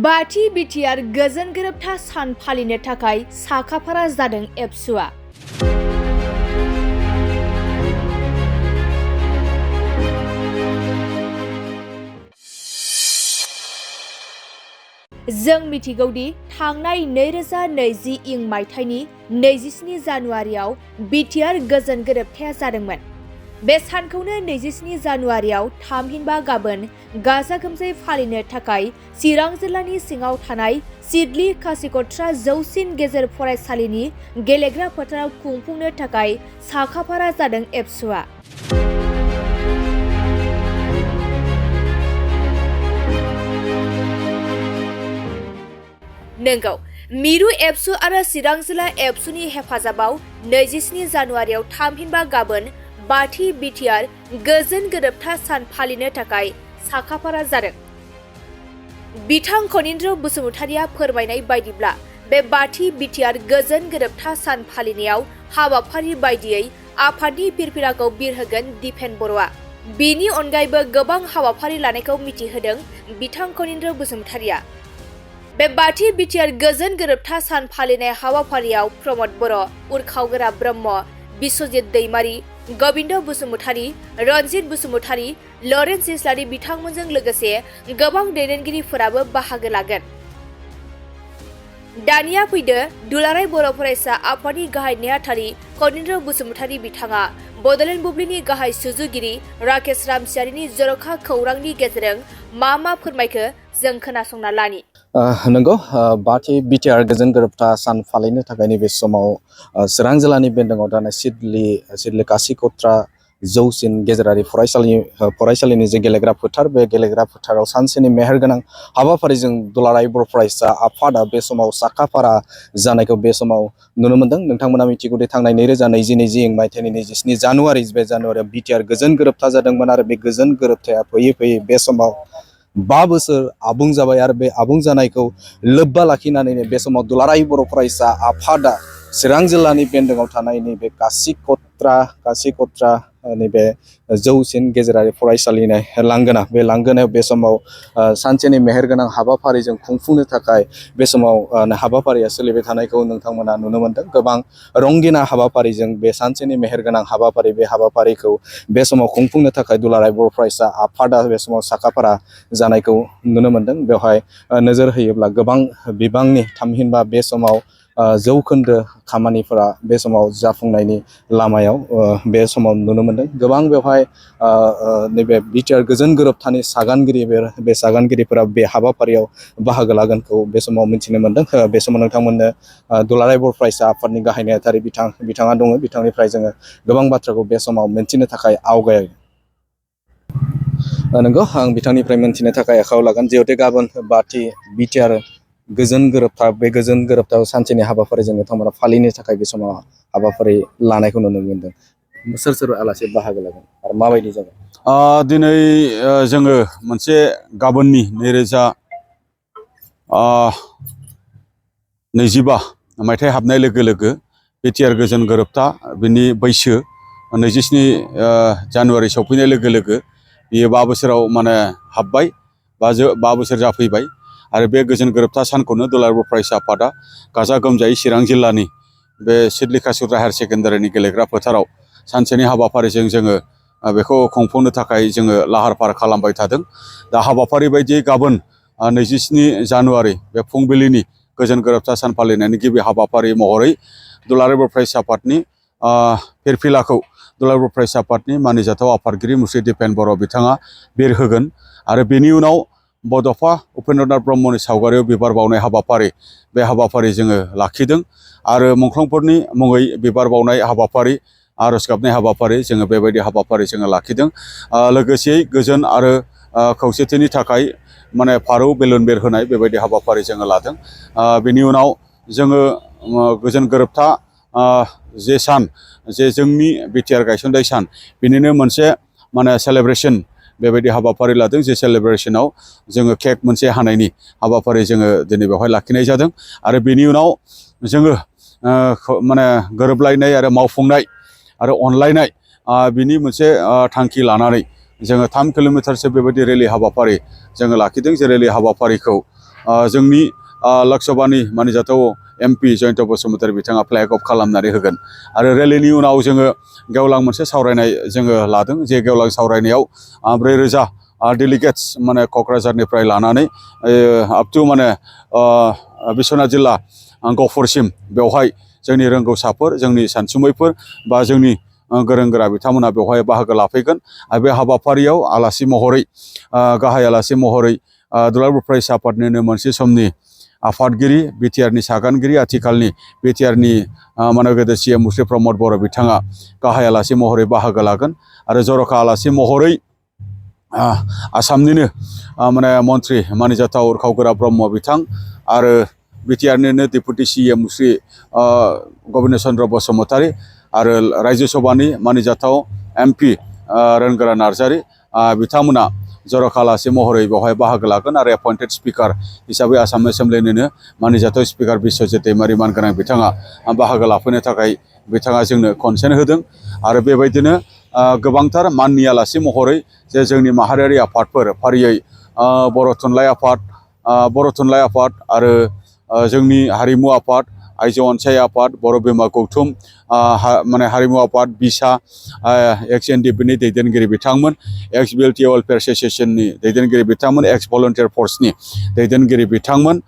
बाथि बिटिआर गोजोन गोरोबथा सान फालिनो थाखाय साखाफारा जादों एबसुआ। जों मिथिगौदि थांनाय 2020 इं मायथाइनि 27 जानुवारियाव बिटिआर गोजोन गोरोबथाया जादोंमोन। बे सानखौनो 27 जानुवारियाव थामहिनबा गाबोन गाजा गोमजायै फालिनो थाखाय चिरां जिल्लानि सिङाव थानाय सिडली कासिकत्रा जौसिन गेजेर फरायसालिनि गेलेग्रा फोथाराव खुंफुंनो थाखाय साखाफारा जादों एबसुआ। नंगौ, मिरु एबसु आरो चिरां जिल्ला एबसुनि हेफाजाबाव 27 जानुवारियाव थामहिनबा गाबोन बाथि बिटिआर गोजोन गोरोबथा सान फालिनो थाखाय साखाफारा जादों। बिथां खनिन्द्र बसुमतारिया फोरमायनाय बायदिब्ला बे बाथि बिटिआर गोजोन गोरोबथा सान फालिनायाव हाबाफारि बायदियै आफादनि फिरफिलाखौ बिरहोगोन दिपेन बर'आ। बेनि अनगायैबो गोबां हाबाफारि लानायखौ मिथिहोदों बिथां खनिन्द्र बसुमतारिया। बे बाथि बिटिआर गोजोन गोरोबथा सान फालिनाय हाबाफारियाव प्रमद बर', उरखावगोरा ब्रह्म, बिश्वजित दैमारी, गोविन्द बसुमतारी, रनजित बसुमतारी, लरेन्स इस्लारि बिथांमोनजों लोगोसे गोबां दैदेनगिरिफोराबो बाहागो लागोन। दानिया फैदो दुलाराय बर' फरायसा आफादनि गाहाय नेहाथारि खनिन्द्र बसुमतारी बिथाङा बड'लेण्ड बुब्लिनि गाहाय सुजुगिरि राकेश रामसियारिनि जर'खा खौरांनि गेजेरजों मा फोरमायखो जों खोनासंना लानि। नंगौ, बाथि बिटिआर गोजोन गोरोबथा सान फालिनो थाखाय नैबे समाव चिरां जिल्लानि बेन्दोङाव थानाय सिडली कासिकत्रा जौसिन गेजेरारि फरायसालिनि जे गेलेग्रा फोथार, बे गेलेग्रा फोथाराव सानसेनि मेहेरगोनां हाबाफारिजों दुलाराय बर' फरायसा आफादा बे समाव साखाफारा जानायखौ बे समाव नुनो मोनदों। नोंथांमोना मिथिगौदि थांनाय 2020 इं मायथाइनि 27 जानुवारि, बे जानुवारियाव बिटिआर गोजोन गोरोबथा जादोंमोन आरो बे गोजोन गोरोबथाया फैयै फैयै बे समाव 5 बोसोर आबुं जाबाय आरो बे आबुं जानायखौ लोब्बा लाखिनानैनो बे समाव दुलाराय बर' फरायसा आफादा चिरां जिल्लानि बेन्दोङाव थानाय नैबे कासिकत्रा नैबे जौसिन गेजेरारि फरायसालिनि लांगोना, बे लांगोनायाव बे समाव सानसेनि मेहेरगोनां हाबाफारिजों खुंफुंनो थाखाय बे समाव हाबाफारिया सोलिबाय थानायखौ नोंथांमोना नुनो मोनदों। गोबां रंगिना हाबाफारिजों बे सानसेनि मेहेरगोनां हाबाफारि, बे हाबाफारिखौ बे समाव खुंफुंनो थाखाय दुलाराय बर' फरायसा आफादा बे समाव साखाफारा जानायखौ नुनो मोनदों। बेवहाय नोजोर होयोब्ला गोबां बिबांनि थामहिनबा बे समाव जौखोन्दो खामानिफोरा बे समाव जाफुंनायनि लामायाव बे समाव नुनो मोनदों। गोबां बेवहाय नैबे बिटिआर गोजोन गोरोबथानि बे सागानगिरिफोरा बे हाबाफारियाव बाहागो लागोनखौ बे समाव मिथिनो मोनदों। बे समाव नोंथांमोननो दुलाराय बर' फरायसा आफादनि गाहाय नेहाथारि बिथाङा दङ। बिथांनिफ्राय जोङो गोबां बाथ्राखौ बे समाव मिन्थिनो थाखाय आवगायो। नंगौ, आं बिथांनिफ्राय मिन्थिनो थाखाय आखायाव लागोन। जिहेतु गाबोन बाथि बिटिआर गोजोन गोरोबथा, बे गोजोन गोरोबथा सानसेनि हाबाफारिजों नोंथांमोना फालिनो थाखाय बे समाव हाबाफारि लानायखौ नुनो मोनदों। सोर आलासि बाहागो लागोन आरो माबायदि जागोन? दिनै जोङो मोनसे गाबोननि 2025 मायथाइ हाबनाय लोगो लोगो बिटिआर गोजोन गोरोबथा बिनि बैसो 27 जानुवारि सफैनाय लोगो लोगो बियो 5 बोसोराव हाबबाय, 5 बोसोर जाफैबाय आरो बे गोजोन गोरोबथा सानखौनो दुलाराय बर' फरायसा आफादा गाजा गोमजायै चिरां जिल्लानि बे सिडली कासिकत्रा हायार सेकेन्डारिनि गेलेग्रा फोथाराव सानसेनि हाबाफारिजों जोङो बेखौ खुंफुंनो थाखाय जोङो लाहार फाहार खालामबाय थादों। दा हाबाफारि बायदियै गाबोन 27 जानुवारि बे फुंबिलिनि गोजोन गोरोबथा सान फालिनायनि गिबि हाबाफारि महरै दुलाराय बर' फरायसा आफादनि फिरफिलाखौ दुलाराय बर' फरायसा आफादनि मानिजाथाव आफादगिरि मुस्रि दिपेन बर' बिथाङा बिरहोगोन आरो बेनि उनाव बड'फा उपेन्द्रनाथ ब्रह्मनि सावगारियाव बिबार बावनाय हाबाफारि, बे हाबाफारि जोङो लाखिदों आरो मुंख्लंफोरनि मुङै बिबार बावनाय हाबाफारि, आर'ज गाबनाय हाबाफारि, जोङो बेबायदि हाबाफारि जोङो लाखिदों। लोगोसेयै गोजोन आरो खौसेथिनि थाखाय फारौ बेलुन बेरहोनाय बेबायदि हाबाफारि जोङो लादों। बेनि उनाव जोङो गोजोन गोरोबथा जे सान, जे जोंनि बिटिआर गायसननाय सान, बिनिनो मोनसे सेलेब्रेसन बेबायदि हाबाफारि लादों। जे सेलेब्रेसनाव जोङो केक मोनसे हानायनि हाबाफारि जोङो दिनै बेवहाय लाखिनाय जादों आरो बेनि उनाव जोङो गोरोबलायनाय आरो मावफुंनाय आरो अनलायनाय बिनि मोनसे थांखि लानानै जोङो 3 किल'मिटारसो बेबायदि रेलि हाबाफारि जोङो लाखिदों। जे रेलि हाबाफारिखौ जोंनि लक सभानि मानिजाथाव MP जयन्त बसुमतारी बिथाङा फ्लेग अफ खालामनानै होगोन आरो रेलिनि उनाव जोङो गेवलां मोनसे सावरायनाय जोङो लादों जे गेवलां सावरायनायाव 4000 डेलिगेट्स माने क'क्राझारनिफ्राय लानानै आप टु माने बिश्वनाथ जिल्ला गहपुरसिम बेवहाय जोंनि रोंगौसाफोर जोंनि सानसुमैफोर बा जोंनि गोरों गोरा बिथांमोना बेवहाय बाहागो लाफैगोन आरो बे हाबाफारियाव आलासि महरै गाहाय आलासि महरै दुलाराय बर' फरायसा आफादनिनो मोनसे समनि आफादगिरि बिटिआरनि सागानगिरि आथिखालनि बिटिआरनि मानगोदो CM मुस्रि प्रमद बर' बिथाङा गाहाय आलासि महरै बाहागो लागोन आरो जर'खा आलासि महरै आसामनिनो माने मन्त्रि मानिजाथाव उरखाव गोरा ब्रह्म बिथां आरो बिटिआरनिनो डेपुटि CM मुस्रि गबिन्द चन्द्र बसुमतारी आरो रायजो सभानि मानिजाथाव MP रोनगोरा नार्जारी बिथांमोना जर'खा आलासि महरै बेवहाय बाहागो लागोन आरो एपइन्टेड स्पिकार हिसाबै आसाम एसेम्ब्लिनिनो मानिजाथाव स्पिकार बिश्वजित दैमारि मानगोनां बिथाङा बाहागो लाफैनो थाखाय बिथाङा जोंनो कनसेन्ट होदों आरो बेबायदिनो गोबांथार माननि आलासि महरै जे जोंनि माहारियारि आफादफोर फारियै बर' थुनलाइ आफाद आरो जोंनि हारिमु आफाद आइजो अनसाय आफाद बर' बिमा गौथुम माने हारिमु आफाद बिसा एक्स NDP नि दैदेनगिरि बिथांमोन एक्स BLT वेलफेयार एस'सिएशननि दैदेनगिरि बिथांमोन एक्स भलन्टियार फर्सनि दैदेनगिरि बिथांमोन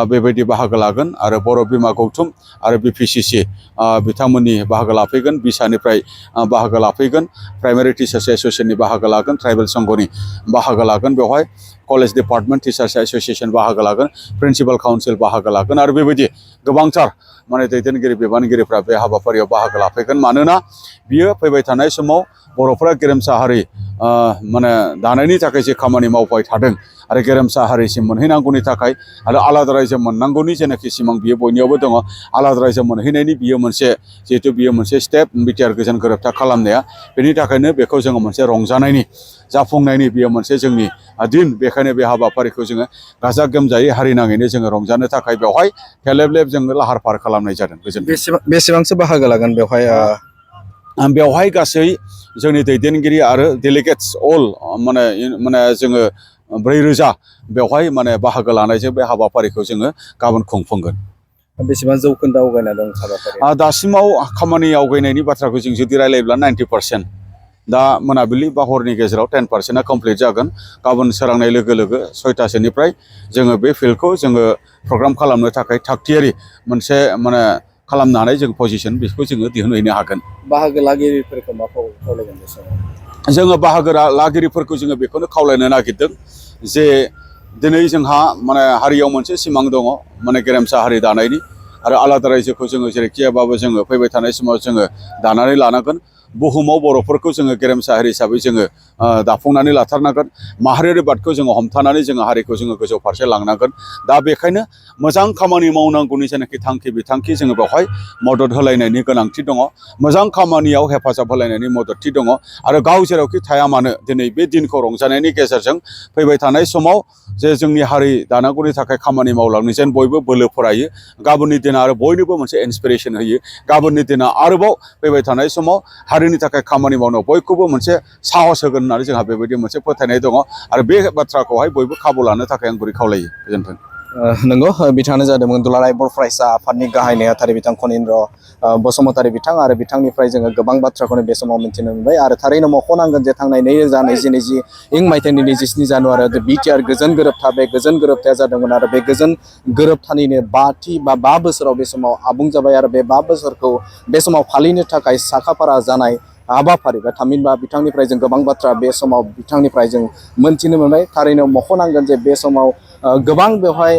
बेबायदि बाहागो लागोन आरो बर' बिमा गौथुम आरो BPCC बिथांमोननि बाहागो लाफैगोन बिसानिफ्राय बाहागो लाफैगोन प्राइमारि टिचार्स एस'सिएशननि बाहागो लागोन ट्राइबेल संघनि बाहागो लागोन बेवहाय कलेज डिपार्टमेन्ट टिचार्स एस'सिएशन बाहागो लागोन प्रिन्सिपाल काउन्सिल बाहागो लागोन आरो बेबायदि गोबांथार माने दैदेनगिरि बिबानगिरिफ्रा बे हाबाफारियाव बाहागो लाफैगोन मानोना बियो फैबाय थानाय समाव बर'फोरा गेरेमसा हारि माने दानायनि थाखाय जे खामानि मावबाय थादों आरो गेरेमसा हारिसिम मोनहैनांगौनि थाखाय आरो आलादा रायजो मोननांगौनि जेनाखि सिमां बियो बयनियावबो दङ आलादा रायजो मोनहैनायनि बियो मोनसे जिहेथु बियो मोनसे स्टेप बिटिआर गोजोन गोरोबथा खालामनाया बेनि थाखायनो बेखौ जोङो मोनसे रंजानायनि जाफुंनायनि बियो मोनसे जोंनि दिन बेखायनो बे हाबाफारिखौ जोङो गाजा गोमजायै हारिनाङैनो जोङो रंजानो थाखाय बेवहाय हेलेब जोङो लाहार फाहार खालामनाय जादों बेसेबांसो बाहागो लागोन बेवहाय गासै जोंनि दैदेनगिरि आरो डेलिगेट्स अल माने जोङो 4000 बेवहाय माने बाहागो लानायजों बे हाबाफारिखौ जोङो गाबोन खुंफुंगोन बेसेबां जौखोन्दो आवगायना दं हाबाफारिया दासिमाव खामानि आवगायनायनि बाथ्राखौ जों जुदि रायलायोब्ला 90% दा मोनाबिलि बा हरनि गेजेराव 10%आ कमप्लिट जागोन गाबोन सोरांनाय लोगो लोगो 6टासोनिफ्राय जोङो बे फिल्डखौ जोङो प्रग्राम खालामनो थाखाय थागथियारि मोनसे माने खालामनो हानाय जों पजिसन बेखौ जोङो दिहुनहैनो हागोन बाहागो लागिरिफोरखौ मा खावलायगोन बे समाव जोङो बाहागो लागिरिफोरखौ जोङो बेखौनो खावलायनो नागिरदों जे दिनै जोंहा माने हारियाव मोनसे सिमां दङ माने गेरेमसा हारि दानायनि आरो आलादा रायजोखौ जोङो जेरैखियाबाबो जोङो फैबाय थानाय समाव जोङो दानानै लानांगोन बुहुमाव बर'फोरखौ जोङो गेरेमसा हारि हिसाबै जोङो दाफुंनानै लाथारनांगोन माहारियारि बादखौ जोङो हमथानानै जोङो हारिखौ जोङो गोजौ फारसे लांनांगोन दा बेखायनो मोजां खामानि मावनांगौनि जेनाखि थांखि बिथांखि जोङो बेवहाय मदद होलायनायनि गोनांथि दङ मोजां खामानियाव हेफाजाब होलायनायनि मददथि दङ आरो गाव जेरावखि थाया मानो दिनै बे दिनखौ रंजानायनि गेजेरजों फैबाय थानाय समाव जे जोंनि हारि दानांगौनि थाखाय खामानि मावलांनो जेन बयबो बोलो फरायो गाबोननि दिना आरो बयनोबो मोनसे इन्सपिरेसन होयो गाबोननि दिना आरोबाव फैबाय थानाय समाव हारिनि थाखाय खामानि मावनो बयखौबो मोनसे साहस होगोन होननानै जोंहा बेबायदि मोनसे फोथायनाय दङ आरो बे बाथ्राखौहाय बयबो खाबु लानो थाखाय आं गुरै खावलायो गोजोन्थों नंगौ बिथाङानो जादोंमोन दुलाराय बर' फरायसा आफादनि गाहाय नेहाथारि बिथां खनिन्द्र बसुमतारी बिथां आरो बिथांनिफ्राय जोङो गोबां बाथ्राखौनो बे समाव मिथिनो मोनबाय आरो थारैनो मख'नांगोन जे थांनाय 2020 मायथाइनि 23 जानुवारियाव बिटिआर गोजोन गोरोबथा बे गोजोन गोरोबथाया जादोंमोन आरो बे गोजोन गोरोबथानिनो 5 बोसोराव बे समाव आबुं जाबाय आरो बे 5 बोसोरखौ बे समाव फालिनो थाखाय साखाफारा जानाय हाबाफारि बा थामहिनबा बिथांनिफ्राय जों गोबां बाथ्रा बे समाव बिथांनिफ्राय जों मोनथिनो मोनबाय थारैनो मख'नांगोन जे बे समाव गोबां बेवहाय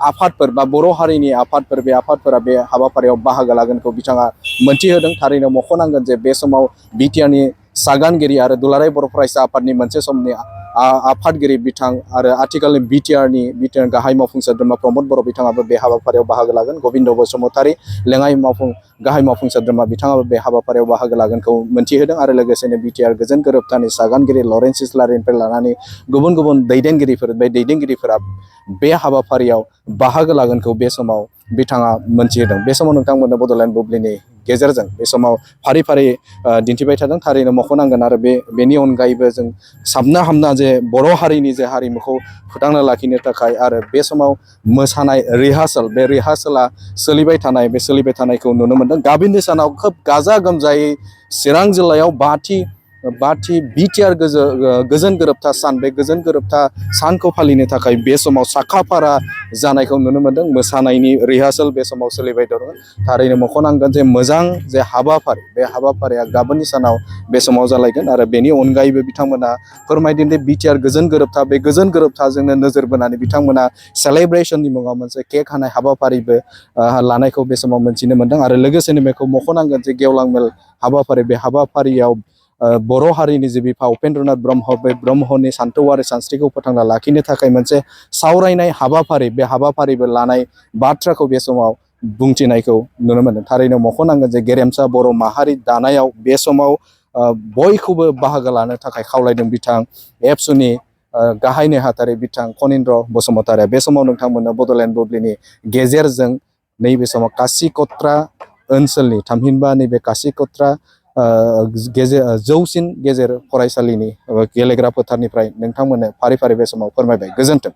आफादफोर बा बर' हारिनि आफादफोर बे आफादफोरा बे हाबाफारियाव बाहागो लागोनखौ बिथाङा मोनथिहोदों थारैनो मख'नांगोन जे बे समाव बिटिआरनि सागानगिरि आरो दुलाराय बर' फरायसा आफादनि मोनसे समनि आफादगिरि बिथां आरो आथिखालनि बिटिआर गाहाय मावफुं सोद्रोमा प्रमद बर' बिथाङाबो बे हाबाफारियाव बाहागो लागोन गबिन्द बसुमतारी गाहाय मावफुं सोद्रोमा बिथाङाबो बे हाबाफारियाव बाहागो लागोनखौ मोनथिहोदों आरो लोगोसेनो बिटिआर गोजोन गोरोबथानि सागानगिरि लरेन्स इस्लारिनिफ्राय लानानै गुबुन गुबुन दैदेनगिरिफोरा बे हाबाफारियाव बाहागो लागोनखौ बे समाव बिथाङा मोनथिहोदों बे समाव नोंथांमोननो बड'लेण्ड बुब्लिनि गेजेरजों बे समाव फारि फारि दिन्थिबाय थादों थारैनो मख'नांगोन आरो बेनि अनगायैबो जों साबना हामना जे बर' हारिनि जे हारिमुखौ फोथांना लाखिनो थाखाय आरो बे समाव मोसानाय रिहार्सेल बे रिहार्सेला सोलिबाय थानाय बे सोलिबाय थानायखौ नुनो मोन्दों। गाबिननि सानाव खोब गाजा गोमजायै चिरां जिल्लायाव बाथि बिटिआर गोजोन गोरोबथा सान बे गोजोन गोरोबथा सानखौ फालिनो थाखाय बे समाव साखाफारा जानायखौ नुनो मोन्दों। मोसानायनि रिहार्सेल बे समाव सोलिबाय दङ। थारैनो मख'नांगोन जे मोजां जे हाबाफारि बे हाबाफारिया गाबोननि सानाव बे समाव जालायगोन आरो बेनि अनगायैबो बिथांमोना फोरमायदों दि बिटिआर गोजोन गोरोबथा बे गोजोन गोरोबथाजोंनो नोजोर बोनानै बिथांमोना सेलेब्रेसननि मुङाव मोनसे केक हानाय हाबाफारिबो लानायखौ बे समाव मोनथिनो मोन्दों आरो लोगोसेनो बेखौ मख'नांगोन जे गेवलां मेल हाबाफारि बे हाबाफारियाव बर' हारिनि जे बिफा उपेन्द्रनाथ ब्रह्म बे ब्रह्मनि सान्थौ आरो सानस्रिखौ फोथांना लाखिनो थाखाय मोनसे सावरायनाय हाबाफारि बे हाबाफारिबो लानाय बाथ्राखौ बे समाव बुंथिनायखौ नुनो मोन्दों। थारैनो मख'नांगोन जे गेरेमसा बर' माहारि दानायाव बे समाव बयखौबो बाहागो लानो थाखाय खावलायदों बिथां एबसुनि गाहाय नेहाथारि बिथां खनिन्द्र बसुमतारिया बे समाव नोंथांमोननो बड'लेण्ड बुब्लिनि गेजेरजों नैबे समाव कासिकत्रा ओनसोलनि थामहिनबा नैबे कासिकत्रा जौसिन गेजेर फरायसालिनि गेलेग्रा फोथारनिफ्राय नोंथांमोननो फारि फारि बे समाव फोरमायबाय। गोजोन्थों।